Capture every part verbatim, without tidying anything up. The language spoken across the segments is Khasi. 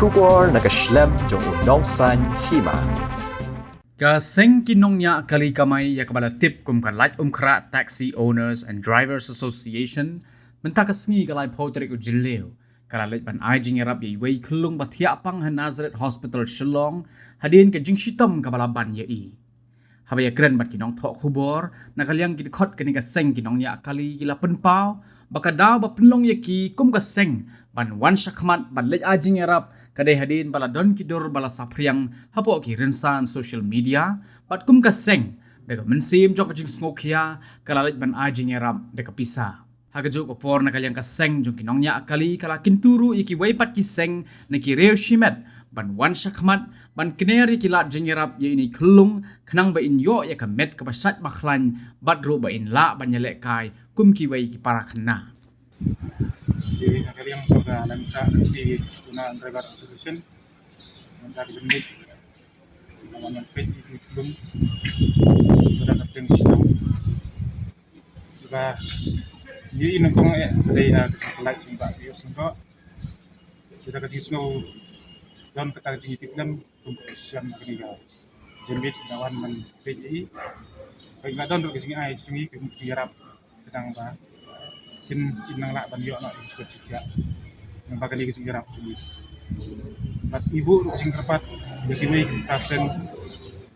Khubor na ka shlem jong u Nongsaiñ Hima. Ka seng ki nongñiah kali kamai ïa kaba la tip kum ka Laitumkhrah Taxi Owners and Drivers Association mynta ka sngi ka laiphew tarik u Jylliew ka la leit ban ai jingïarap ïa iwei i khyllung ba thiah pang ha Nazareth Hospital Shillong hadien ka jingshitom kaba la ban ïa i. Haba ïakren bad ki nongthoh khubor na ka liang ki dkhot kane ka seng ki nongñiah kali ki la pynpaw ba ka daw ba pynlong ïa ki kum ka seng ban wan shakhmat ban leit ai jingïarap ka dei hadien ba la don ki dur ba la saphriang hapoh ki rynsan social media bad kum ka seng da ka mynsiem jong ka jingsngewkhia ka la leit ban ai jingïarap da ka pisa. Ha kajuh ka por na ka liang ka seng jong ki nongñiah kali ka la kyntu ruh ïa kiwei pat ki seng na ki riew shimet ban wan shakhmat ban kner ïa ki lad jingïarap ïa ine i khyllung khnang ba in ïoh ïa ka met kaba shait ba khlaiñ bad ruh ba in lah ban ïalehkai kum kiwei ki para khynnah. Ïa na ka liang jong ka Laitumkhrah Taxi Owners and Drivers Association, mynta ka jingmut ka wan ban peit ïa i khyllung ba da ka teng shitom. Ba ïa i nyngkong eh ka dei ha ka jingpyllait jong i Bah P S Lyngdoh. Ïa da ka jingsngew don kata ka jingïatiplem kum ka association kane ka jingmut ka wan ban peit ïa i. Ba i la don ruh ka jingai jong i ka jingïarap khnang ba kin im nang lah ban ïoh noh ïa ka jingkhuslai. Namar ba kane ka jingïarap jong i. Bad i buh ruh ka jingkyrpad ïa kiwei ki para seng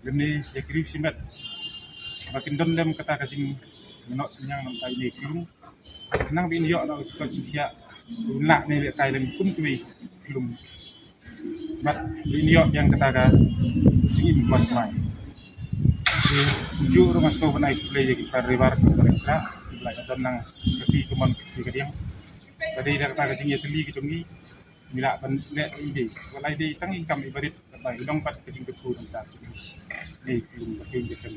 lymne ïa ki riew shimet ba kin don lem kata ka jingmanoh synñiang namar ba ine i khyllung khnang ba in ïoh noh ka jingkhuslai, in lah ne lehkai lem kum kiwei ki khyllung. Bad ba in ïoh biang kata ka jingim ba thymmai. Te kumjuh ruh nga sngewbha ban ai khublei ïa ki para driver ki para kra kiba la ïa don nang kyrti kamon kyrti kadiang. Ka dei da kata ka jingïatylli ka jong ngi ngi lah ban leh ïa i dei. Wat la i dei tang i kam i barit kaba i long pat ka jingkyrkhu nangta ka jong ngi. Dei ki long ba dei ka seng.